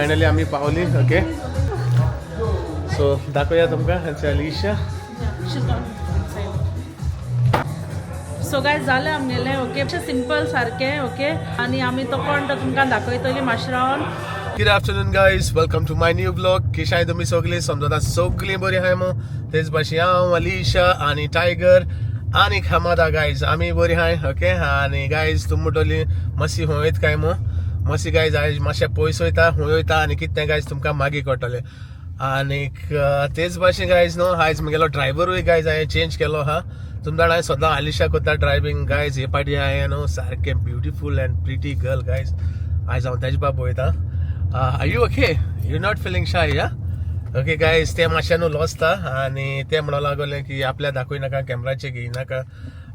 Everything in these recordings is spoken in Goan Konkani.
फायनली आमी पावली. ओके, सो दाखोवया तुमकां आमची अलिशा. सो गायज, जालें आमगेलें. ओके, सिंपल सारकें. ओके, आनी आमी तो कोण तो तुमकां दाखयतली मातशें रावन. Good afternoon, guys. Welcome to my new vlog. कशें तुमी सगळीं? समजता सगळीं बरी आहाय मू. तेच भाशेन हांव, अलिशा आनी टायगर आनी हमादा गायज, आमी बरी आहाय. ओके, आनी गायज, तुमी म्हणटली मसी खंय वयता काय मू. मसी गायज आयज मातशें पयस वयता. खंय वयता आनी कितें तें गायज तुमकां मागीर कळटलें. आनीक तेच भाशेन गायज न्हू, आयज म्हगेलो ड्रायव्हरूय गायज हांवें चेंज केलो आहा. तुमकां जाणा, हांवें सदां आलिशा करता ड्रायव्हींग. गायज, हे पाटी हांवें न्हू सारकें beautiful and pretty girl guys, आयज हांव तेजे बाब वयता. Are you okay? You not feeling shy? Yeah, okay guys, ते मातशें न्हू लजता आनी ते म्हणूंक लागले की आपल्या दाखय नाका, कॅमेराचे घेय नाका.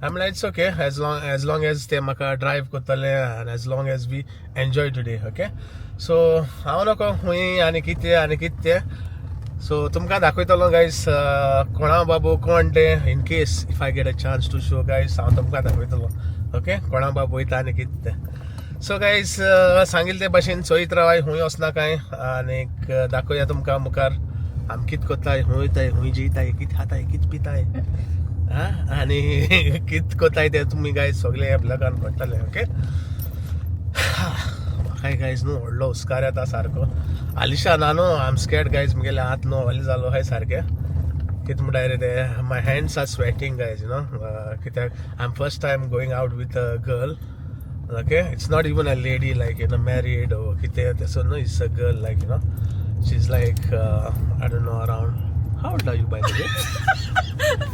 I म्हणल्यार it's okay, as long as ते म्हाका ड्रायव्ह करतले आनी as long as we enjoy today. Okay, so हांव नको खंय आनी कितें आनी कितें तें. सो तुमकां दाखयतलो गायज कोणा बाबू कोण तें. In case if I get a chance to show guys, हांव तुमकां दाखयतलो, ओके, कोणा बाबू वयता आनी कितें तें. सो गायज, सांगिल्ले ते भाशेन चोयत रावाय, खंय वचना काय. आनीक दाखोवया तुमकां मुखार आमी कितें करताय, खंय वयताय, खंय जेयताय, कितें खाताय, कितें पिताय आनी कितें करताय तें तुमी गायज सगळे ह्या ब्लॉगान कळटलें. ओके, म्हाकाय गायज न्हू व्हडलो हुस्कार येता सारको. आलिशा ना न्हू, I am scared guys. मुगेले हात न्हू व्हडले जालो हाय सारके. कितें म्हणटाय रे ते, my hands are sweating guys, you know, कित्याक I am first time going out with a girl. Okay, it's not even a lady, like married or कितें. So no, it's a girl, like she's like I don't know, around, how old are you, by the way?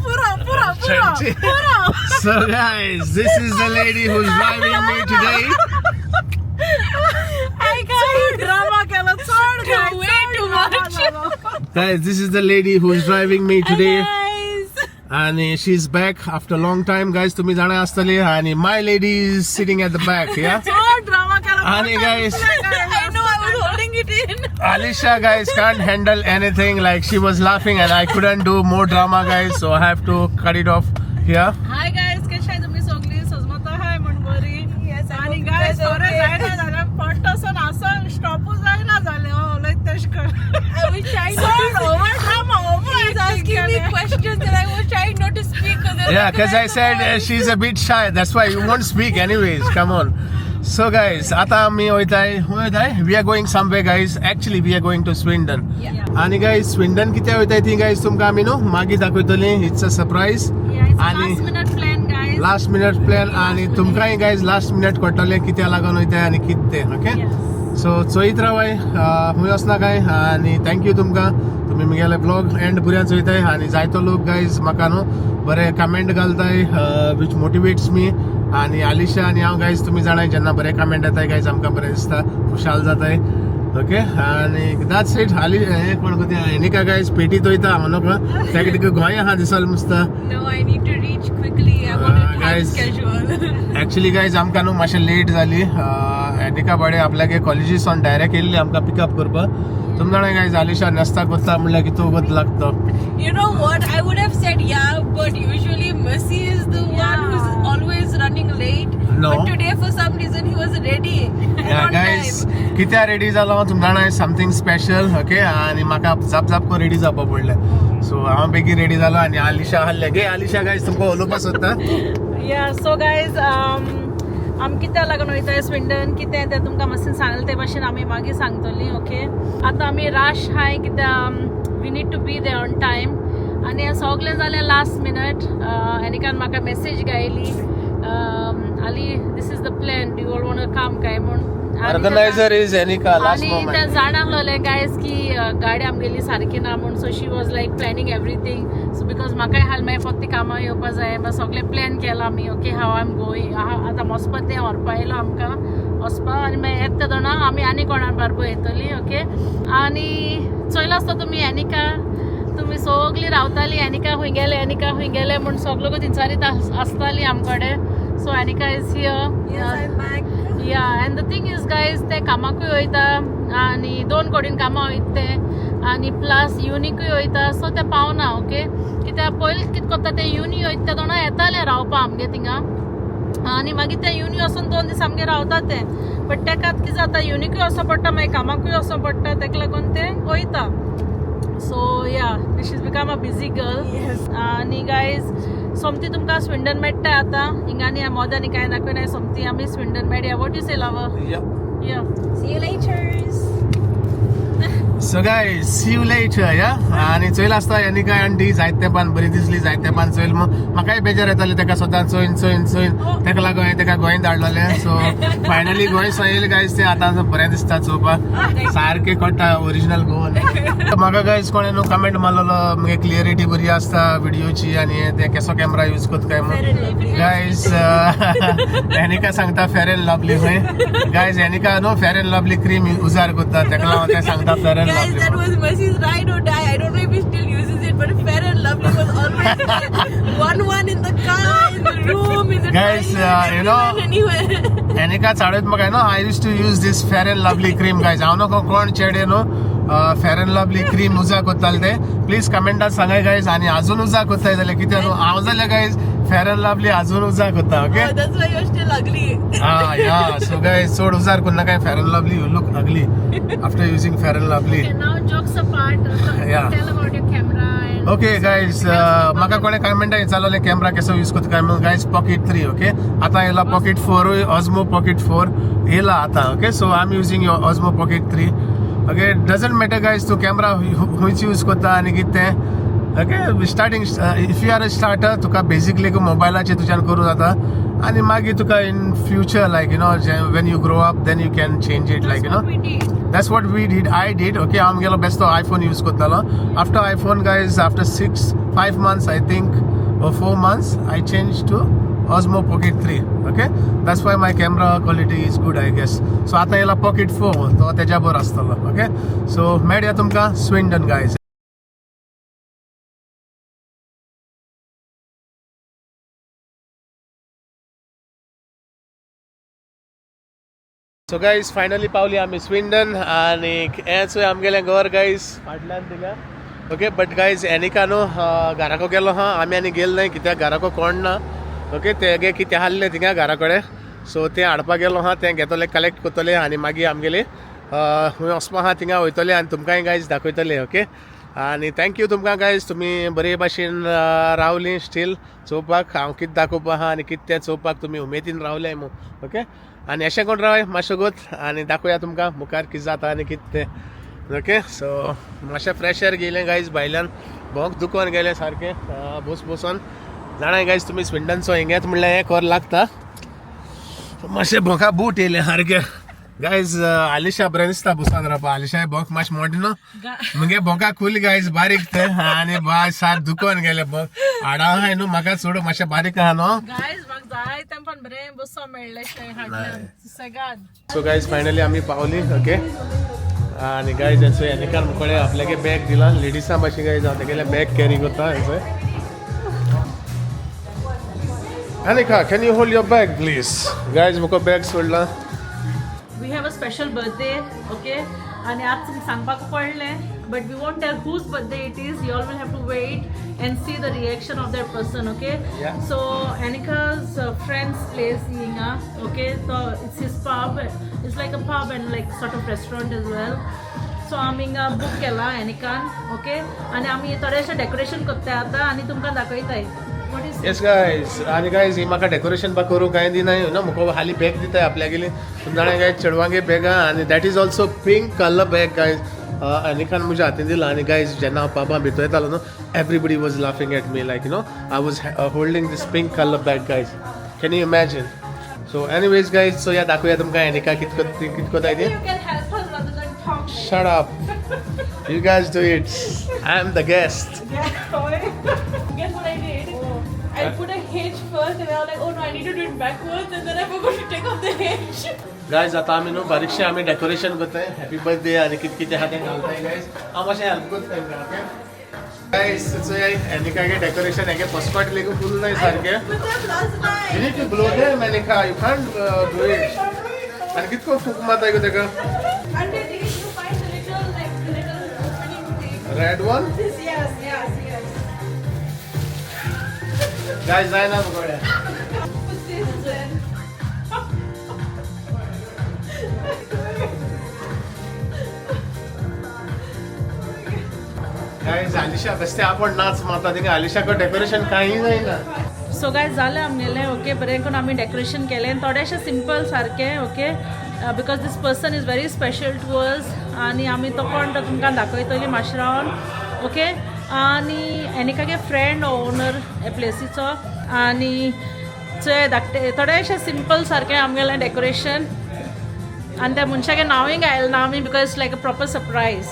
पुरो पुरो पुरो. 20. पुरो. So guys, this is the lady who's driving me today. Hi guys, drama केलो चड. Way too much. Guys, this is the lady who's driving me today. Guys. And she's back after a long time, guys. तुम्ही जाणा आसतले. आणि my lady is sitting at the back, yeah. चड ड्रामा केलो. आणि guys, I know, I was holding it in. Alisha guys can't handle anything. Like, she was laughing and I couldn't do more drama, guys, so I have to cut it off here. Hi guys, कशे आहे तुम्ही सगळी? सजमत हाय म्हण बरी. Yes, I आणि hope you guys, guys are बरें okay. जायना जालें, पट्टसून आसा स्टॉपूच जायना जालें. हो उलयत तशें कर. I was trying not चड to. Over drama, over. He's asking me questions and I was trying not to speak. 'Cause I Yeah, because I said she's a bit shy. That's why you won't speak anyways. Come on. So guys, आता आमी वयताय, खंय वयताय? We are going somewhere, guys. Actually, we are going to Swindon. आणि guys, Swindon कित्याक वयताय ती guys तुमकां आमी न्हू मागीर दाखयतली. It's a surprise. आणि last minute plan guys. Last minute plan. आणि तुमकांय गायज लास्ट मिनट कळटलें कित्याक लागून वयताय आनी कितें तें. ओके, सो चोयत रावाय, खंय वचना काय. आनी thank you तुमकां, तुमी मुगेले ब्लॉग एंड पुर्यान चोयताय. आनी जायतो लोक गायज म्हाका न्हू बरे कमेंट घालताय, which motivates मी. आनी आलिशा आनी हांव गायज, तुमी जाणाय, जेन्ना बरे कमेंट येताय गायज, आमकां बरें दिसता, खुशाल जाताय. ओके, आनी that's it. हाली हें कोण कोती एनिका गायज पेटीत वयता. हांव नको ताका, तिका गोंय आहा दिसल मुसता. No, I need to reach quickly. I'm on a tight guys. Schedule. Actually guys, आमकां न्हू मातशें लेट जाली. एनिका बाडे आपल्यागे कॉलेजीसान डायरेक्ट येयल्ली आमकां पिकअप करपाक. तुम जाणा गायज, आलिशा नेस्ता करता म्हणल्यार कितू वगत लागता. You know what? I would have said yeah, but usually Mercy is the one who's always running late. No. But today, for some reason, he was ready and on guys, time. कित्याक रेडी जालो तुम जाणा, समथींग स्पेशल. ओके, आनी म्हाका जाप जाप रेडी जावपा पडलें. सो हांव बेगीन रेडी जालो आनी आलिशा आहलें गे. आलिशा गायज तुमकां उलोवपा सोदता. या, सो गायज, आमी कित्याक लागून वयताय स्विंडन, कितें तें तुमकां मातशें सांगलें ते भाशेन आमी मागीर सांगतली. ओके, आतां आमी राश हाय कित्याक we need to be there on time. आनी हें सगळें जालें लास्ट मिनट. एनिकान म्हाका मेसेज गायली, "Ali, this is the plan, do all want come?" काय म्हूण. आनी Organizer is Anika, last आणि ते मोमेंट. जाणा आहलोलें गायज की गाडी आमगेली सारकी ना म्हूण. So she was like planning everything. So because म्हाकाय हाल मागीर फक्त कामां येवपा जाय, मागीर सगळें प्लॅन केलां आमी. Okay, how I am going. आतां वचपा तें व्हरपा येयलो आमकां वचपा आनी मागीर येता तेन्ना आमी आनी कोणा बारबो येतली. ओके, आनी चोयला आसता तुमी एनिका. तुमी सगळीं रावताली, एनिका खंय गेले, एनिका खंय गेले म्हूण सगळो विचारीत आसताली आमकडे. So Anika is here. Yes, I'm back. Yeah, and the thing is guys, ते कामाकूय वयता आनी दोन कडेन कामां वयता ते आनी प्लस युनिकूय वयता. सो ते पावना. ओके, कित्याक पयलीं कितें करता ते, युनी वयता तेन्ना येताले रावपा आमगे थिंगा आनी मागीर ते युनी वचून 2 दीस आमगे रावता ते. बट तेका आतां कितें जाता, युनिकूय वचों पडटा, मागीर कामाकूय वचों पडटा, तेका लागून तें वयता. So yeah, she is become a busy girl. आनी गायज सोमती तुमकां स्विंडन मेळटा आतां. हिंगा न्ही मोदांनी कांय दाखयना, सोमती आमी स्विंडन मेळया. What you say lover? Yeah. Yeah. See you later. So guys, see you later, yeah? आनी चोयला आसता एनिका आंटी जायते तेंपान बरी दिसली, जायते तेंपान चोयल मग म्हाकाय बेजार येताले तेका सदां चोयन चोयन चोयन. तेका लागून हांवें तेका गोंय धाडलेलें. सो फायनली गोंय येयलें गायज. तें आतां बरें दिसता चोवपाक, सारकें कोट्टा ओरिजिनल गोवन. म्हाका गायज कोणें न्हू कमेंट मारलेलो मुगे क्लियरिटी बरी आसता व्हिडियोची आनी तें केसो कॅमेरा यूज करता काय म्हणून. गायज एनिका सांगता फेर एंड लवली खंय. गायज एनिका न्हू फेर एंड लवली क्रीम उजार करता, तेका लागून तें सांगता fair and Guys, that lovely. was Mercy's ride or die. I don't know if he still uses it, but Fair and Lovely was always one in the car, in the room, in the Guys, toilet, you know- everywhere, anywhere. एनिका चाडयत म्हाका न्हू I use to use this Fair and Lovely cream guys. हांव न्हू कोण चेडे न्हू फेर एंड लवली क्रीम उजा करताले ते प्लीज कमेंटात सांगाय गायज. आनी अजून उजा करताय जाल्यार कितें न्हू हांव जाल्यार गायज फेर एंड लवली अजून उजा करता. Okay. Oh, that's why you're still ugly. Ah, yeah. So guys, चड उजार करनाका Fair and Lovely. You look ugly after using Fair and Lovely. Okay, now jokes apart. Yeah. Tell about your camera and okay guys, म्हाका कोणें कमेंटाक विचारलें कॅमेरा कसो यूज करता काय म्हणून. गायज पॉकेट 3 ओके आतां येयला पॉकेट 4 ऑस्मो पॉकेट 4 येयला आतां. Okay, so I am using Osmo Pocket 3. Okay, doesn't matter guys तूं कॅमेरा खंयच यूज करता आनी कितें तें. Okay, starting if you are a starter तुका बेजिकली मोबायलाचेर तुज्यान करूं जाता आनी मागीर तुका in future like you know when you grow up then you can change it like you know. That's what we did. That's what we did. I did. Okay, हांव गेलो बेस्तो आयफोन यूज करतालो. After iPhone guys, after 6-5 months I think, or 4 months, I changed to Osmo Pocket 3. Okay, that's why my camera quality is good, I guess. So आतां येयला Pocket 4, तो तेज्या बरो आसतलो. Okay, so मेळया तुमकां Swindon guys. So guys finally पावली आमी स्विंडन आनी हें चोय आमगेलें घर गायज फाटल्यान थिंगा. ओके, बट गायज एनिका न्हू घराको गेलो हा, आमी आनी गेल न्हय कित्याक घराको कोण ना. ओके, तेगे कितें आहलें थिंगा घरा कडेन, सो तें हाडपाक गेलो हा, तें घेतले कलेक्ट करतले आनी मागीर आमगेले खंय वचपा आहा थिंगा वयतले आनी तुमकांय गायज दाखयतले. ओके, आनी thank you तुमकां गायज, तुमी बरे भाशेन रावली स्टील चोवपाक हांव कितें दाखोवपा आहा आनी कितें तें चोवपाक तुमी उमेदीन रावले मू. ओके, आनी अशें कोण रावय मातशें गोत आनी दाखोवया तुमकां मुखार कितें जाता आनी कितें तें. ओके, सो मातशें फ्रेश एयर घेयलें गायज, भायल्यान भोंक दुखोन गेलें सारकें बोस बोसोन. जाणाय गायज तुमी स्विंडनचो हिंगेच म्हणल्यार हें कोर लागता. मातशें भोंका बूट येयलें सारकें गायज. आलिशा बरें दिसता बसान रावपा. आलिशा भोंक मातशें मोटें न्हू, मुगे भोंका खूल गायज बारीक तें आनी बाय सात दुखोन गेलें भोंक हाडां आहाय न्हू म्हाका चड मातशें बारीक आहा न्हू. गायज म्हाका जाय तेंपान बरें बसो मेळ्ळें हाडल्यान सेगाद. सो गायज फायनली आमी पावली. ओके, आनी गायज हेचो एनिकान मुकोळे आपल्यागे बॅग दिला लेडिसां भाशेन गायज हांव तेगेलें बॅग कॅरी करता हेचो. Anika, can you hold your bag please? Guys मुको बॅग सोडला. We have a special birthday, okay? आनी आज तुमकां सांगपाक पडलें, but we won't tell whose birthday it is. You all will have to wait and see the reaction of that person, okay? Yeah. So Anika's friend's place हिंगा, okay? So it's his pub. It's like a pub and like sort of restaurant as well. So आमी हिंगा बूक केला एनिकान, ओके? आनी आमी थोडेशें डेकोरेशन करता आतां आनी तुमकां दाखयताय. What is yes guys, आनी गायज ही म्हाका डेकोरेशन बा करूंक कांय दिनाय न्हू, म्हाका हाली बॅग दिताय आपल्यागेली. तुमी जाणा गायज चेडवांगे बॅगां आनी that is also pink colour bag guys. एनिकान म्हज्या हातीन दिला. आनी गायज जेन्ना हांव पाबां भितर येतालो न्हू, everybody was laughing at me like you know I was holding this pink colour bag guys. Can you imagine? So anyways guys, so या दाखोवया तुमकां एनिका कित कित कोताय ती. You can help us rather than talk. Shut up. You guys do it. I am the guest. Guess what I did? I put a hitch first and I was like, oh no, I need to do it backwards, and then I forgot to take off the hitch. Guys आता आमी न्हू बारीकशें आमी डेकोरेशन करताय हॅपी बर्थडे आनी कितें कितें आहा तें घालताय गायज. हांव मातशें हेल्प करता तेंकां. ओके गायज, चोय एनिकागे डेकोरेशन हेगे पसपाट लेगून फूल नाय सारकें. Put them last night. You need to blow them, Anika. You can't do it. आनी कितको फूक मारता गो तेका? Under these, you find the little, like, the little opening thing. Red one? This, yes, yes, yes. Guys जायना मुगोड्या. Put this in. गायज आलिशा बेस्ते आपण नाच मारता थिंगा आलिशाको डेकोरेशन कांय जायना. सो गायज जालें आमगेलें ओके बरें करून आमी डेकोरेशन केलें थोडेशें सिंपल सारकें okay because this person is very special to us आनी आमी तो कोण तो तुमकां दाखयतली मातशें रावन ओके. आनी एनिकागे फ्रेंड ओनर हे प्लेसीचो आनी चोय धाकटे थोडेशें सिंपल सारकें आमगेलें डेकोरेशन आनी त्या मनशागे नांवूय घायलें ना आमी because it's like a proper surprise.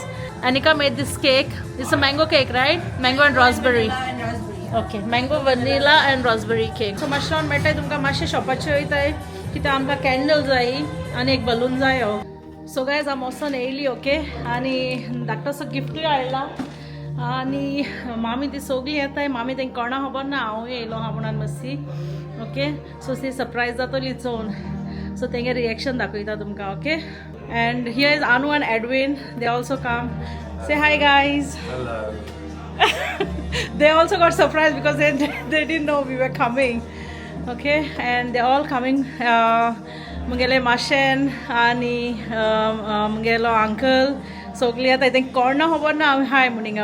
Anika made this cake. It's a mango cake, right? Mango and raspberry. Okay, mango vanilla and raspberry cake. So मातशें रावन मेळटाय तुमकां मातशें शॉपाचेर वयताय कित्याक आमकां कॅन्डल जाय आनी एक बलून जायो. सो गायज हांव वचोन येयली ओके आनी धाकटोसो गिफ्टूय हाडला आनी मामी ती सगळीं येताय मामी तेंकां कोणा खबर ना हांवूय येयलो आहा म्हणून मातशी ओके. सो ती सरप्रायज जातली चोवन सो तेंगे रिएक्शन दाखयता तुमकां okay. And here is Anu and Edwin, they also come. Say hi guys. They also got surprised because they didn't know we were coming. Okay, and they're all coming. मुगेले माशेन आनी मुगेलो अंकल सगळीं येता तेंकां कोण खबर ना हांव हाय म्हणून.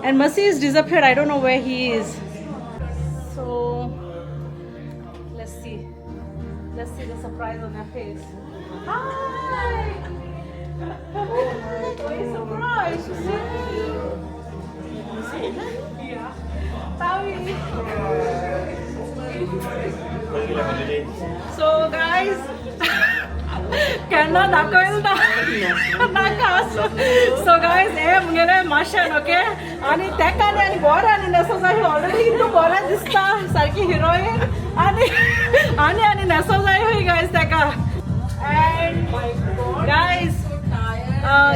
And Masi is disappeared, I don't know where he is. So let's see, let's see the surprise on their face. Hi. Oh, surprise! You see? Yeah. Tawi. So guys, केन्ना दाखयल ना नाका. सो गायज हे मुगेले माशेन ओके आनी तेका न्ही आनी बरें आनी न्हेसो जाय ऑलरेडी इतू बरें दिसता सारकी हिरोईन आनी आनी आनी न्हेसो जाय खंय गायज तेका. एंड गायज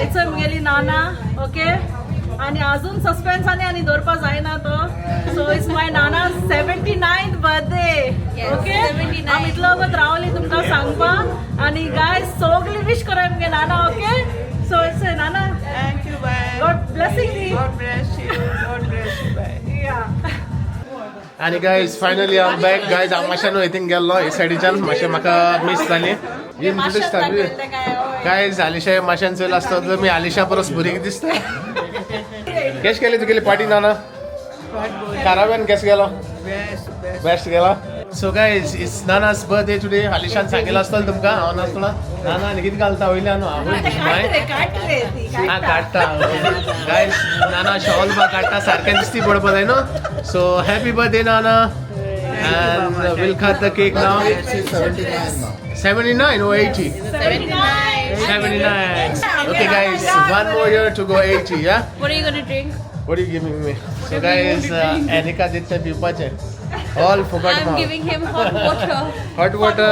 it's मुगेली नाना ओके आनी अजून सस्पेन्स आनी आनी दवरपा जायना तो. So it's my Nana 79th birthday okay. आमी इतलो वगत रावली तुमकां सांगपाक आनी गायज सगळी विश करा मुगे Nana okay. So it's Nana Thank you, bye. God blessing the. God bless you. God bless you, bye. आनी guys finally I am back guys. हांव मातशें न्हू हितींग गेल्लो हे सायडीच्यान मातशें म्हाका मीस जाली. गायज आलिशा माशेन चोयला आसता तर मी आलिशा परस भुरगीं दिसता. केश केली तुगेली पार्टी नाना? कारावेन केस गेलो? Best, best. Best गेला. So guys it's Nana's birthday today. आलिशान सांगितलं आसतलें तुमकां हांव नासतना नाना आनी कितें घालता वयल्यान न्हू आवय माय हा काडटा. गायज नाना शॉल बा काडटा सारकें दिसती पडपा जाय न्हू. So happy birthday Nana and we'll cut the cake now. She's 79 now. 79 or 80? 79. 79. Okay guys, one more year to go 80, yeah? What are you gonna drink? What are you giving me? So guys, Anika दित्ते पिवपाचें. All forgot I'm now. giving him hot water. Hot water,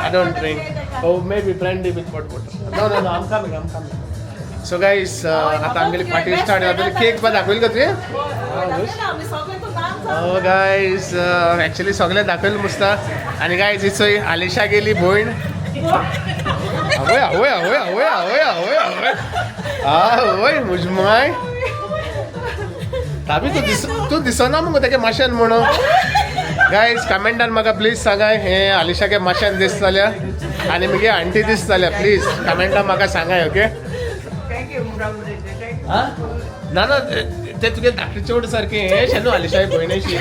I don't drink. Oh, maybe brandy with hot water. No, no, no, I'm coming, I'm coming. So guys, आता आमगेली पार्टी स्टार्ट जातली. केक बा दाखयल का तुवें? Oh guys, actually सगळें दाखयल मुसता. आनी guys, इचोय आलिशा गेली भयण. आवय आवय आवय आवय आवय आवय आवय आवय मुजमाय ताबी तूं दिस तूं दिसना मुगो तेगे माशेन म्हणून. गायज कमेंटान म्हाका प्लीज सांगाय हे आलिशाके माशेन दिसता जाल्यार आनी मुगे आंटी दिसता जाल्यार प्लीज कमेंटान म्हाका सांगाय okay. Thank you, Muramu. Thank you. ना ना ते तुगे धाकटे चेडूं सारकें हें शें न्हू आलिशा भयणेशी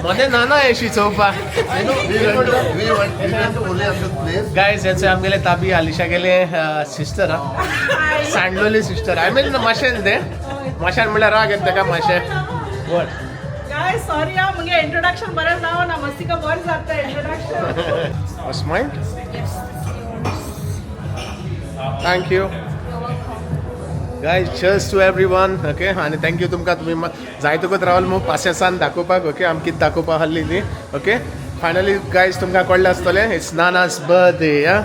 मोदें ना ना येशी चोवपा. We went to only at the place. Guys हेचे आमगेले ताबी आलिशा गेले सिस्टर हा सांडलोली सिस्टर I mean माशेन ते माशान म्हणल्यार राग येता तेका माशें what. Guys sorry हा मुगे इंट्रोडक्शन बरें जावं ना मस्तिका बरें जाता introduction. What's mine? Thank you. Guys, cheers to everyone. Okay, आणि thank you तुमकां तुमी जायतकूच रावल मग पासेसान दाखोवपाक ओके आम कितें दाखोवपा आहली ती ओके. फायनली गायज तुमकां कळ्ळें आसतलें it's Nana's birthday या.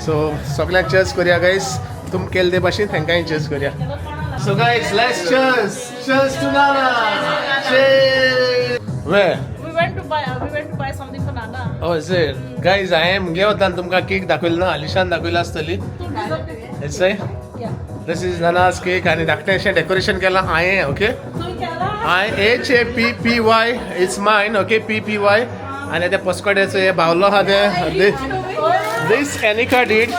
सो सगळ्यांक चर्स करुया गायज तुम केले ते भाशेन तांकांय चर्स करुया. So guys let's cheers, cheers to Nana. Cheers. Where? We went to buy something for Nana. Oh, is it? Guys, हांवें मुगे वतान तुमकां केक दाखयलो ना आलिशान दाखयला आसतली. It's a This is Nana's cake आणि धाकटें अशें डेकोरेशन केलां हांवें ओके. तूं केला? I H A P P Y, it's mine okay, P P Y. आनी ते पस्कोड्याचो हे बावलो आहा ते this Anika did.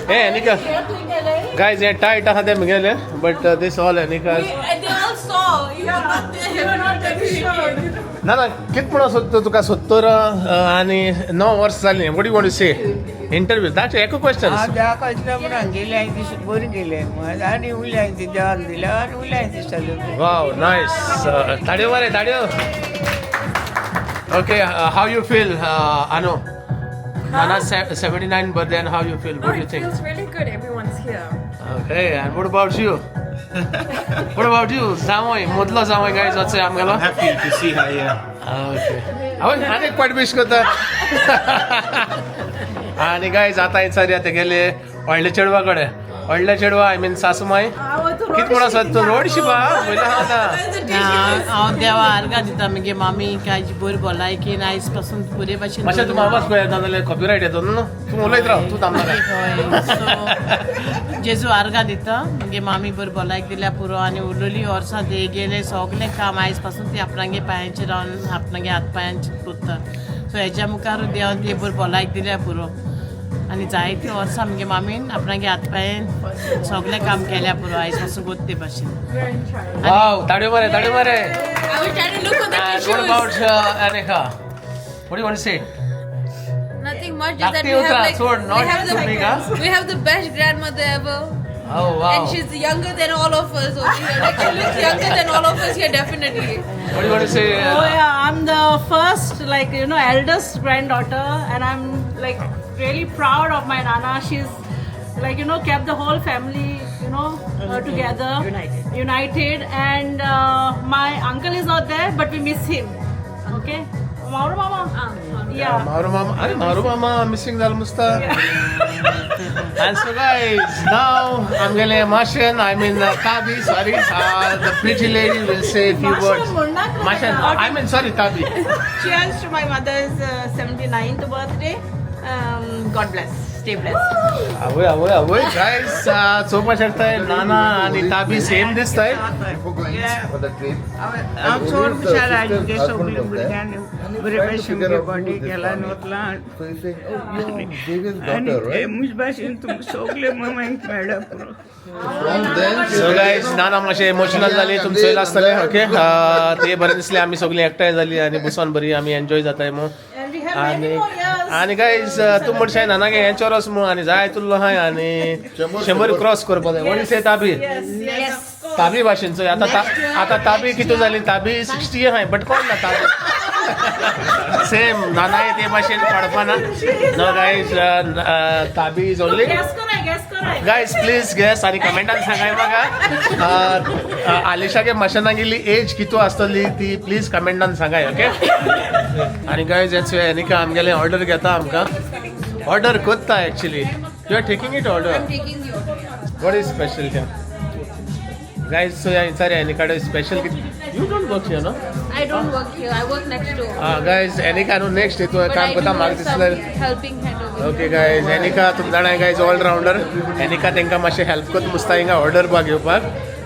Hey Anika, तूं केलें? गायज हें टायट आहा तें म्हगेलें but this all Anika's. And they all saw. You were not there. You were not there. ना ना कित म्हणून सोदता तुका 70 आनी 9 वर्स जालीं. What you want to say? Interview that's एक क्वेश्चन. हांव देवाक वचना म्हूण हांगेलें हांवें दीस बरें केलें आनी उरलें हांवें ती देवाक दिल्या आनी उरलें हांवें दिसतालें. वाव नायस. ताडयो मरे ताडयो. Okay, how you feel Anu? Nana 79 birthday and how you feel? What Oh, do you it think? feels really good. Everyone's here. Okay, and what about you? What about you? जांवय, मदलो जांवय गायज वचय आमगेलो. Happy to see her here. Okay. हांव आनी एक पाट विश करता. आनी गायज आतां विचारया तेगेले व्हडले चेडवा कडेन. व्हडले चेडवा I mean सासूमाय कित म्हणून आसा तूं रोडशी बा पयलो आहा आतां. हांव देवा आर्गां दिता मुगे मामी कांय बरी भलायकी आयज पासून बरे भाशेन. मातशें तूं आवाज पळय येता जाल्यार कॉपीरायट येतो न्हू. तूं उलयत राव, तूं थांबना. हय, सो जेजू आर्गां दिता मुगे मामी बरी भलायकी दिल्या पुरो आनी उरलेली वर्सां ते गेले सगलें काम आयज पासून ती आपणागे पांयांचेर रावन आपणागे हात पांयांचेर कोत्ता. सो हेज्या मुखार देवान ती बरी भलायकी दिल्या पुरो आनी जायतीं वर्सां मुगे मामीन आपणागे हात पांयेन सगलें काम केल्या पुरो आयज पासून कोत्ते ते भाशेन. वाव ताडयो मरे ताडयो मरे. I was trying to look for the And what tissues. about Anika? What do you want to say? Nothing much. Just that Dakti we have utra, like so we not have too big, huh? the we have the best grandmother ever, Oh wow. and she's younger than all of us over here. Like she looks younger than all of us here, definitely. What do you want to say? Oh yeah, I'm the first, like, you know, eldest granddaughter, and I'm like really proud of my nana. She's like, you know, kept the whole family, you know, together, united. And my uncle is not there, but we miss him. Okay, Mauro mama. Yeah. Mauro mama, अरे मारू मामा मिसिंग झालं नुसतं. And so guys, now I'm gonna Mashan, I mean Tabi, sorry. The pretty lady will say a few words. Mashan, I mean sorry Tabi. Cheers to my mother's 79th birthday. God bless. Stay blessed. आवय आवय आवय गायज चोवपाक शकताय नाना आनी ताबी सेम दिसताय. Before going for the trip. हांव चड हुशार आनी सगळीं भुरग्यांनी बरे भाशेन मुगे बॉडी गेला आनी वतला. So he's saying, oh, you're Xavier's आनी daughter, right? म्हजे भाशेन तुमकां सगळे मम्यांक मेळ्ळा पुरो. From then, she so guys नाना मातशें इमोशनल जाली तुमचो चोयला आसतलें. ओके ते बरें दिसलें आमी सगळीं एकठांय जाली आनी बसोन बरी आमी एन्जॉय जाताय मू. And we have many आनी more years. आनी गायज तूं म्हणशाय नानागे हें चोरस मू आनी जाय तुल्लो हाय आनी 100 क्रॉस करपा जाय. What you say Tabi? Yes, yes. Of course. ताबी भाशेन चोय आतां आतां ताबी कितू जाली? ताबी 60 हाय बट कोण ना ताबी सेम नानाय ते भाशेन पडपाना. No guys, Tabi is only Guess कराय, guess कराय. गायज प्लीज गॅस आनी कमेंटान सांगाय म्हाका आलिशागे माशेनागेली एज कितू आसतली ती प्लीज कमेंटान सांगाय. ओके आनी गायज हेच एनिका आमगेले ऑर्डर घेता आमकां ऑर्डर कोत्ता actually. You are taking it order? I'm taking the order. Yeah. What is special here guys? So या विचार Aneka special. You don't work here no? I don't work here. I work next door. Guys Aneka न्हू नेक्स्ट हितून But काम I do करता म्हाका have some दिसलें. helping hand over here. Okay guys Anika तुम जाणा गायज ऑलरावंडर. एनिका तांकां मातशें हेल्प करता मुस्ता हिंगा ऑर्डर बा घेवपाक.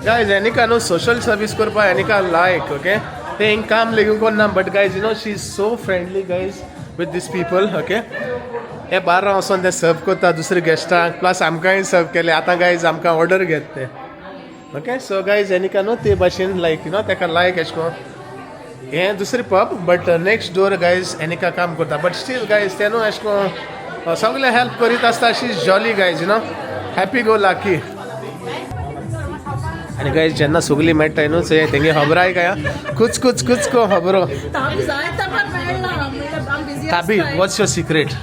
गायज एनिका न्हू सोशल सर्वीस करपाक एनिका लायक. ओके ते हिंग काम लेगून कोन्ना but guys you know she is so friendly guys with these people. Okay हे बार्रां वचोन ते सर्व करता दुसरे गेस्टांक प्लस आमकांय सर्व केले. आतां गायज आमकां ऑर्डर घेत ते. ओके सो गायज एनिका न्हू ते भाशेन लायक you know ताका लायक एशें कोन्न हें दुसरें pub but next door guys Anika काम करता बट स्टील गायज तें न्हू एशें कोन्न सगळें हेल्प करीत आसता. She is jolly guys, you know, happy go lucky. आनी गायज जेन्ना सगळीं मेळटाय न्हू तेंगे खबराय काय कुच कुच कुच को खबरो. ताबी जाय तेन्ना मेळना म्हणल्यार आम busy Tabi watts your secret?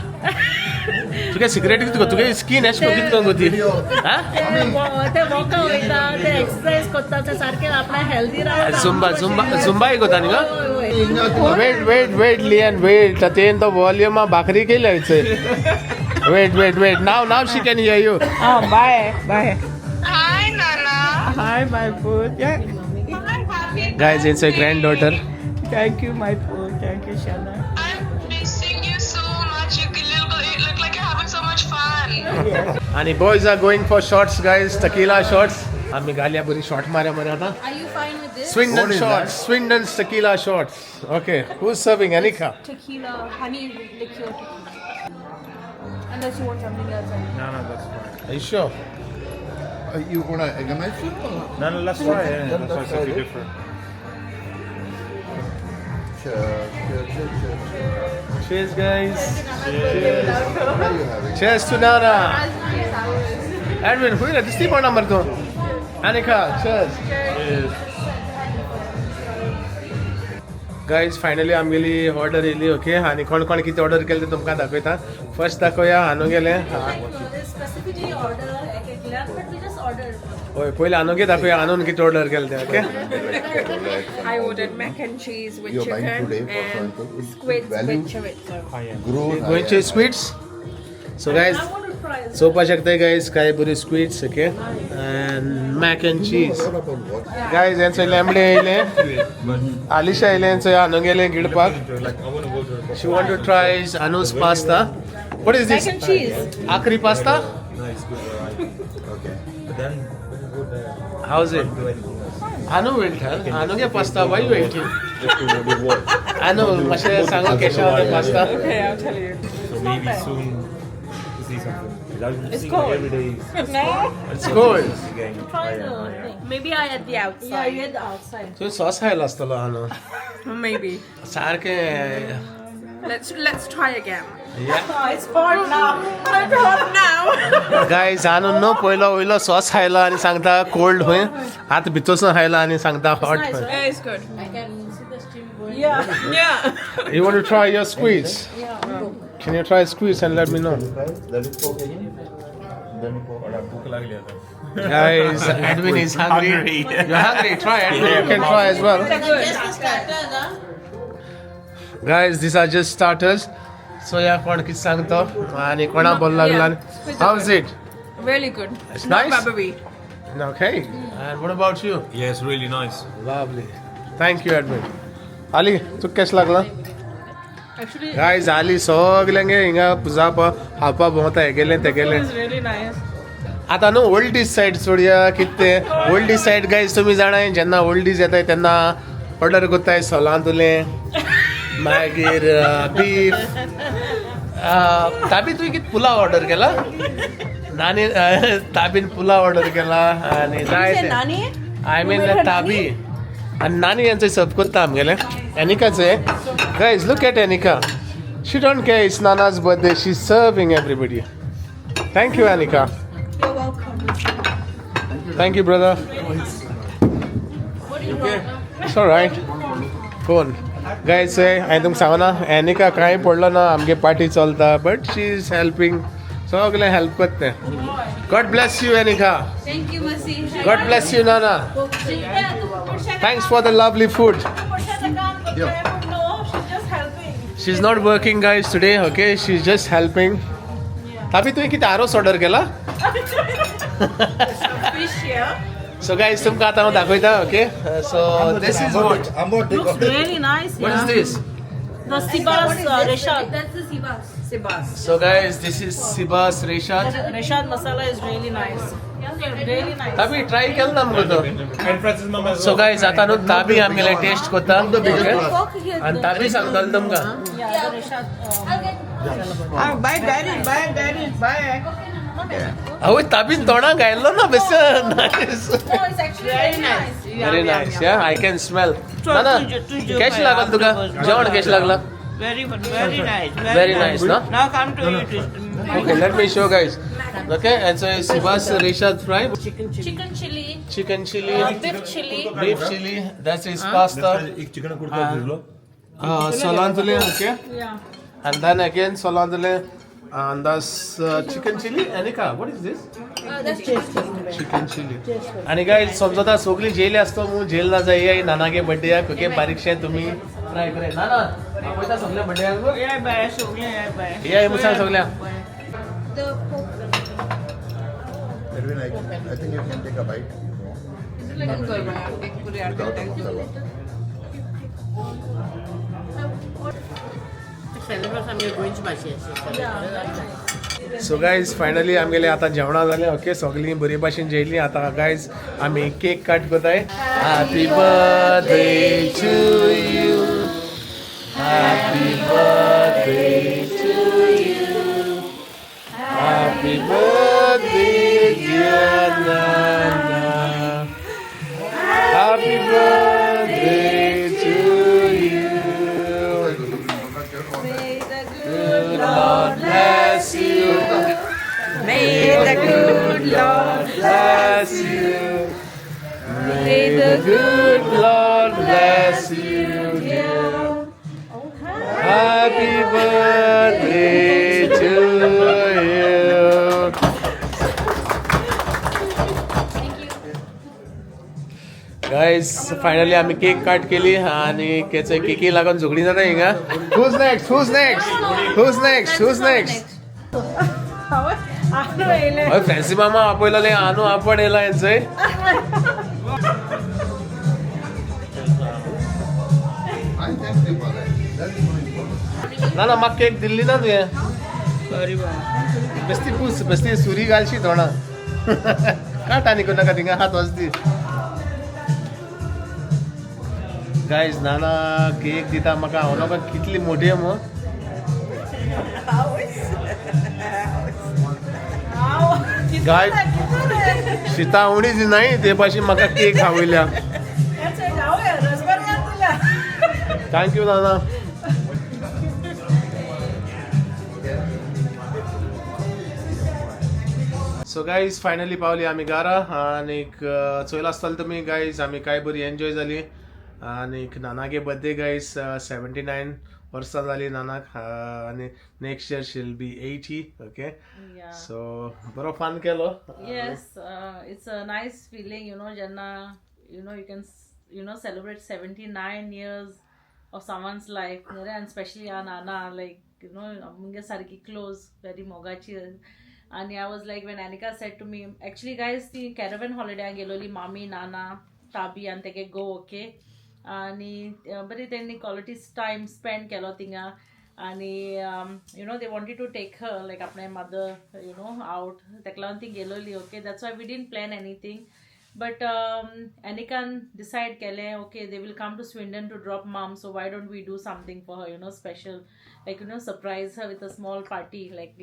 तुगे सिक्रेट कितें? तुगे स्कीन एशें कोन्न कितें कोन्न गो ती? ते वॉका वयता ते एक्सरसाइज करता ते सारके आपणा हेल्दी रावता. झुंबा झुंबा झुंबाय कोता न्ही गो? हय, हय. वेट वेट वेट लियन वेट तेन तो वॉल्यूमा भाकरी केली हयसर. Wait wait wait now now she can hear you. Ah bye bye. Hi, Nana. Hi my पूत. Guys it's a granddaughter. Thank you my पूत. Thank you Shana. I'm missing you so much. You look like you're having so much fun. आणि boys are going for shots guys, tequila shots. आम्ही घालया बरी शॉट मार्या मरे आता. Are you fine with this? Swindon What is shots, Swindon tequila shots. Okay, who's serving? Anika. Tequila, honey liqueur tequila. Unless you want something else. I Are you sure? You want to egg No, no, let's try it. Yeah, let's try something different. Cheers, cheers, cheers, cheers. Cheers, guys. Cheers. What are you having? Cheers to Nana. Edwin, हुई ना दिसती पण नंबर तो. Anika, cheers. Cheers. Guys, finally आमगेली ऑर्डर येयली ओके आनी कोण कोण कितें ऑर्डर केलें तें तुमकां दाखयता. फर्स्ट दाखोवया हानू गेलें. Specifically order एक एकल्यान, but we just ordered. हय पयलीं हानूगे दाखोवया हानून कितें ऑर्डर केलें तें okay. I ordered mac and cheese with You're buying chicken today, for and example, it squids value with chorizo. grows गोंयचे higher. Squids. So guys I want to try. चोवपाक शकता गायज काय बरी squids okay and mac and cheese. What about what? Guys हेंचो लेंबडे येयले आलिशा येयलें हेंचो हानू गेलें गिळपाक. Like, I want to go to a She want to try Anu's pasta. What is this? Mac and cheese. Akri pasta? No, it's good, right? Okay. But then when you go there, How's it? do anything else. Anu will tell. Anu ke pasta, why you waiting? Just to do what? Anu, मातशें सांगो केशें आहा pasta. Okay, I'll tell you. So maybe soon to see something. It's cold. Every day is No? It's cold. getting Try higher the and higher. thing. Maybe I had the Yeah, outside. you had the outside. तुवें सॉस खायलो आसतलो Anu. Maybe. सारकें Let's try again. Yeah. It's hot now. It's hot now. Guys, Anu न्हू पयलो वयलो सॉस खायलो आनी सांगता कोल्ड खंय आतां भितरसून खायलो आनी सांगता हॉट Nice, खंय. right? It's good. I can see the steam going. Yeah. Yeah. You want to try your squeeze? Can you try squeeze and let me know? Let it pork again. Let me pork. भूक लागली आता. Guys, Edwin is hungry. You're hungry? Try Edwin. You can try as well. Just the starter, ना? Guys, these are just starters. So yeah, कोण कितें सांगतो आनी कोणा बोल लागला. How's it? Really good. It's Not nice? rubbery. Okay. And what about you? Yeah, it's really nice. Lovely. Thank you, Edwin. Ali, तुका केशें लागला? Actually, guys, Ali सगल्यांगे हिंगा जाप खावपा भोंवता हेगेलें तेगेलें. It's really nice. आतां न्हू ओल्ड is side सोडया कितें तें ओल्ड is side guys तुमी जाणाय जेन्ना ओल्ड is येताय तेन्ना ऑर्डर करताय सोलां तुलें मागीर बीफ ताबी तुवें कितें पुलाव ऑर्डर केला नानी ताबीन पुलाव ऑर्डर केला आनी जाय You say nani? I mean ताबी आनी नानी यांचे सब करता आमगेलें एनिकाचे. Guys, look at Anika. She don't care, it's Nana's birthday, she is serving everybody. Thank you Anika. You're welcome. Thank you, brother. It's all right. कोण गायज हांवें तुमकां सांगना एनिका कांय पडलो ना आमगे पार्टी चलता बट she is helping सगळें हेल्प करता तें. God bless you Anika. Thank you, Masi. God bless you Nana. Thanks for the lovely food. No, she's just helping. She is not working guys today okay she is just helping. ताबी तुवें कितें आरोस ऑर्डर केला? Fish here. So guys तुमकां आतां हांव दाखयता okay. So this is what Ambot, take looks off. really nice. What is Yeah. This? The Sibas Reshad. That's the sibas. Sibas. So guys, this is Sibas Reshad. Reshad masala is really nice. Really nice. ताबी ट्राय केलो ना मुगो तो. And Francis mama as so well. Guys आता न्हू ताबी आमगेले टेस्ट करता biggest okay? one. आनी ताबी सांगतलो तुमकां. Yeah, the Reshad. Bye, daddy. Bye, daddy. Bye. आवय ताबीन तोंडाक घायल्लो ना बेसन. Nice. No, it's actually very nice. Very nice yeah I can smell. ना ना तुझे केशें लागल तुका जेवण केशें लागला? Very good, very nice. Very nice, no? Now come to you. Okay, let me show guys. Okay, and so Sibas Reshad fry, Chicken chili. Chicken chili, chicken chili, beef chili. beef chili, that's his pasta. एक चिकन कुडका दिलो. Solantule, okay? Yeah. And then again solantule, and that's chicken chili. Anika, what is this? That's chicken chili. आणि गायज समजता सगळी जेल असतो मग जेल ना जाई नानागे बड्डेयाक ओके बारीकशें तुमी ट्राय कराय. ना ना आपयता सगळ्या बड्डेयाक Yeah, bye. सगळे yeah, bye. या मुसान सगळ्या. the pork. Edwin, I think you can take a bite. Without the masala. Celebrate आमगे गोंयची भाजी आसा. सो गायज फायनली आमगेले आतां जेवणां जालें ओके सगळीं बरी भाशेन जेयलीं. आतां गायज आमी केक कट करताय. Happy birthday to you, happy birthday to you, happy birthday. dear Nana. Happy birthday to you. May the Good Lord bless you. May the good Lord Bless you. May the good Lord bless you, dear. Happy birthday to you. Guys, finally आम्ही केक कट केली आणि केचे केकी लागून झगडी जाता हिंगा. Who's next? Who's next? Who's next? Who's next? हय, फ्रेन्सी मामा आपयलेले, आनू आपड येयला हेंचय. I thank you for that. That is more important. ना ना, म्हाका केक दिल्ली ना तुवें. सॉरी बाबा. बेस्ती पूस, बेस्ती सुरी घालशी तोंडा काट आनी करूं नाका, थिंगा हात वच दी. गायज, नाना केक दिता म्हाका. हांव नाका कितली मोठी मो. गाय शिता उणीच नाही ते पाशी म्हाका cake खावयल्या. Thank you Nana. So guys, finally पावली आमी घरा आनीक चोयला आसतलें तुमी गायज, आमी काय बरी एन्जॉय जाली. आनीक नानागे बर्थडे गायज, 79 वर्सां जाली नानाक आनी next year she'll be 80, okay? So बरो फन केलो. Yes, it's a nice feeling, जेन्ना you can celebrate 79 years of someone's life, and especially our Nana, like आमगे सारकी क्लोज, वेरी मोगाची. आनी I was like, when Anika said to me, actually guys, ती कॅरवन हॉलिडे गेलोली, मामी, नाना, ताबी आनी तेगे गो, ओके. आनी बरी तेंणी क्वॉलिटी टायम स्पेंड केलो थिंगा. आनी they wanted to take her, like आपणे मदर आउट, तेका लागून ती गेलोली, okay. That's why we didn't plan anything, but एनिकान decide केलें, okay, they will come to Swindon to drop mom, so why don't we do something for her, special, like surprise her with a small party, like.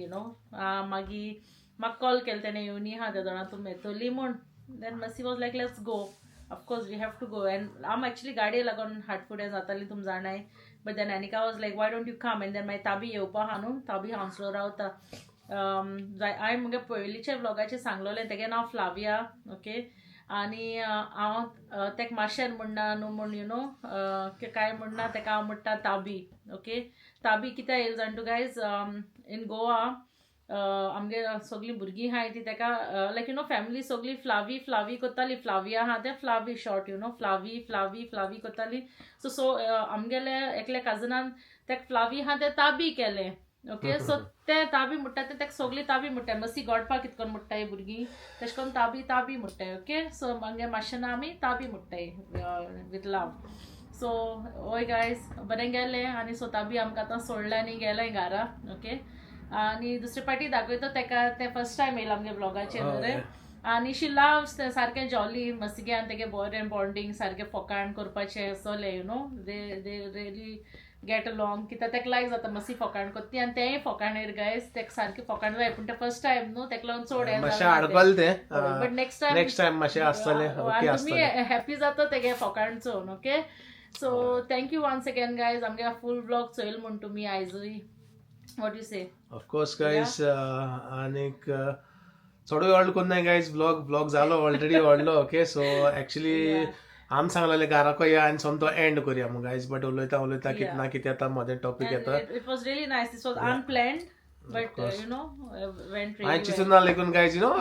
मागीर म्हाका कॉल केलो तेणें, येवनी आहा तेदोणा तूं येतोली म्हूण. Then Masi was like, let's go, of course we have to go. And आम एक्चुली गाडये लागून हाटफुडें जाताली, तुम जाणाय, but then Anika was like, why don't you come? And then मागीर ताबी येवपा आहा न्हू, ताबी हांगसर रावता. हांवें मुगे पयलींच्या व्लॉगाचेर सांगलोलें, तेगे नांव फ्लाविया, ओके. आनी हांव तेका माशेन म्हणना न्हू म्हूण, you know, काय म्हणना, तेका हांव म्हणटा ताबी, ओके. ताबी कित्याक येयलें जाण तूं गायज, इन गोवा आमगे सगळीं भुरगीं आहाय ती तेका लायक you know family सगळी फ्लावी फ्लावी करताली. फ्लावी आहा तें फ्लावी शॉर्ट, you know, फ्लावी फ्लावी फ्लावी करताली. सो सो आमगेले एकल्या कजनान तेका फ्लावी आहा तें ताबी केलें, ओके. सो तें ताबी म्हणटा तें तेका सगळीं ताबी म्हणटाय. मसी गोडपा कित करून म्हणटाय भुरगीं, तेशें करून ताबी ताबी म्हणटाय, ओके. सो मागीर मातशें आमी ताबी म्हणटाय विथ लव. सो हय गायज, बरें गेलें. आनी सो ताबी आमकां आतां सोडलें आनी गेलें घरा, ओके. आनी दुसरे पाटी दाखयतो तेका, तें फर्स्ट टायम येयलां आमगे ब्लॉगाचेर न्हू रे. आनी शी लव्स तें सारकें जॉली मसिगे आनी तेगे बरें बॉन्डींग, सारकें फोकाण करपाचें असलें, they really get along. कित्याक तेका लायक जाता मातशी फोकाण करता ती आनी तेंय फोकाणेर गायज, तेका सारकें फोकाण जाय, पूण तें फर्स्ट टायम न्हू, तेका लागून चड हें. मातशें आडकल तें. But next time next time मातशें आसतलें ओके. तुमी आसतलें. हॅपी जाता तेगे फोकाण चोवन, okay. So thank you once again guys, आमगे फूल ब्लॉग चोयल म्हूण तुमी आयजूय. What you say? Of course guys, आनीक चडूय व्हडलो कोन्नाय गायज ब्लॉग. ब्लॉग जालो ऑलरेडी व्हडलो, ओके. सो एक्चुली आम सांगलेले घराको या आनी सोमतो एंड करुया मग गायज, बट उलयता उलयता कितें ना कितें येता, मदें टॉपीक येता. It was really nice. This was unplanned, but went हांवें really चिंतून ना लेगून गायज, you know,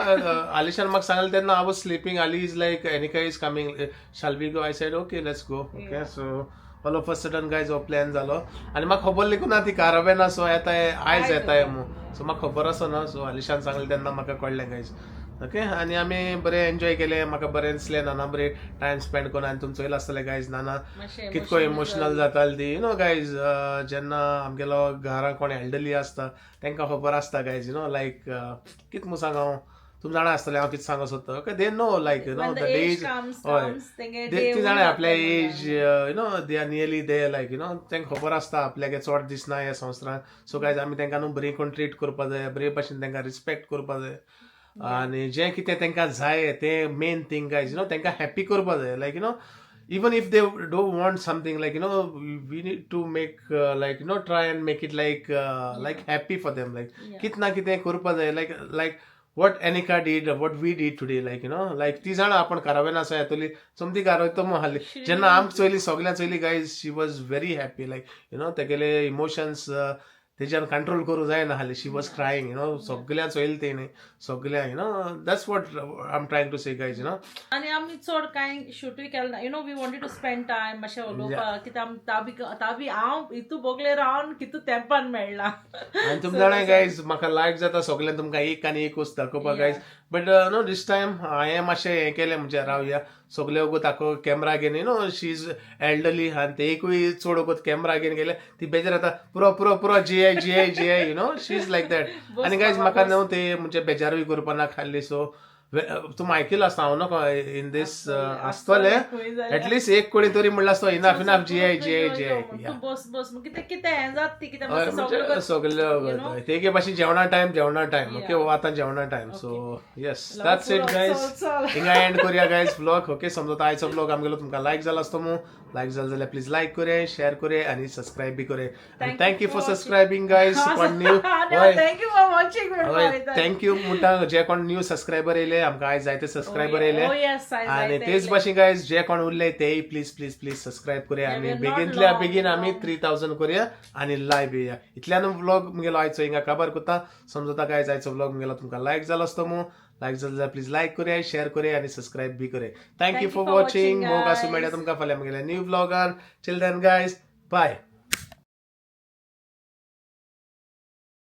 आलिशान म्हाका सांगलें तेन्ना I was sleeping. Ali is like, Anika is coming, shall we go? I said, okay, let's go, okay. So all of a sudden guys हो प्लॅन जालो आनी म्हाका खबर लेगून ना ती कारवेन सो येताय, आयज येताय म्हूण. सो म्हाका खबर आसना. सो आलिशान सांगलें तेन्ना म्हाका कळ्ळें गायज, ओके. आनी आमी बरें एन्जॉय केलें, म्हाका बरें दिसलें नाना बरें टायम स्पेंड करून. आनी तुमी चोयलां आसतलें गायज, नाना मातशें कितको इमोशनल जाताली ती. You know guys, जेन्ना आमगेलो घरा कोण एल्डरली आसता तांकां खबर आसता गायज, you know, लायक कित म्हूण सांग हांव, तुमी जाणा आसतलें हांव कितें सांगूंक सोदता, okay. They know, like you know When the the age days comes, हय comes, तेंगे ती day जाणा आपल्या उरता. Age, they are nearly they, like तांकां खबर आसता आपल्याक चड दिसना ह्या संवसारांत. सो गायज, आमी तांकां न्हू बरी करून ट्रीट करपा जाय, बरे भाशेन तांकां रिस्पेक्ट करपा जाय. आनी जें कितें तांकां जाय तें main thing guys, तांकां हॅप्पी करपा जाय. Like even if they don't want something, like we need to make like try and make it like happy for them, like कित ना कितें करपा जाय, like what Anika did, what we did today, like like ती जाणा आपण कारावेन आसा येतली सोमती कारवतो हाली जेन्ना आमकां चोयली, सगळ्यां चोयली guys, she was very happy. Like तेगेले इमोशन्स तेज्यान कंट्रोल करूं जायना हाली. She was crying, सगळ्यां चोयलें तेणें सगळ्यां. That's what I am trying to say, guys. आनी आमी चड कांय शूटूय केलें ना. We wanted to spend time मातशें उलोवपाक, कित्याक आम ताबी ताबी हांव हितू बोगले रावन कितू तेंपान मेळ्ळा. आनी तुमकां जाणा गायज, म्हाका लायक जाता सगळ्यां तुमकां एक आनी एकूच दाखोवपाक guys, but no, this time हांवें मातशें हें केलें, म्हणजे रावया सगळे वगत ताको कॅमरा घेवन, she is elderly आनी ते एकूय चड वगत कॅमरा घेवन गेले ती बेजार जाता. पुरो पुरो पुरो, जिये जिये जिये, she is like that. आनी गायज, म्हाका न्हू ते म्हणजे बेजारूय करपा ना खाल्ली. सो तुमी आयकिल्लो आसता, हांव नको इन दीस आसतोले एटलिस्ट एक कोणी तरी म्हणलं आसतो, इनाफ इनाफ, जिये जिये जिये. तूं बस बस, कितें कितें हें जाता ती कितें हय. मातशें म्हणजे सगळें सगळे ते एके भाशेन जेवणा टायम, जेवणा टायम. ओके, आतां जेवणा time. So yes, that's it, guys. हिंगा एंड करूया गायज व्लॉग. ओके, समजा आयचो व्लॉग आमगेलो तुमकां लायक जाला आसतो मू. लायक जालो जाल्यार प्लीज लायक करे, शेअर करे आनी सबस्क्रायब बी करे. आनी thank you for subscribing, guys. कोण न्यू हय. Thank you for watching. हय, thank you म्हणटा जे कोण न्यू सबस्क्रायबर येयले. आमकां आयज जायते सबस्क्रायबर येयले. Oh yes, आयज आनी जायते तेच येयले. भाशेन गायज, जे कोण उरले तेय प्लीज प्लीज प्लीज सबस्क्रायब करूया आनी we're not बेगीनतल्या long, बेगीन आमी 3000 करूया आनी लायव्ह येया. इतल्यान व्लॉग मुगेलो आयचो हिंगा काबार करता. समजता गायज, आयचो व्लॉग मुगेलो तुमकां लायक जालो आसतो मू. लायक जालो जाल्यार प्लीज लायक करूया, शेअर करूया आनी सबस्क्रायब बी करूया. Thank you for watching. मोग आसूं, मेळया तुमकां फाल्यां मुगेल्या new व्लॉगान. Till then guys, bye.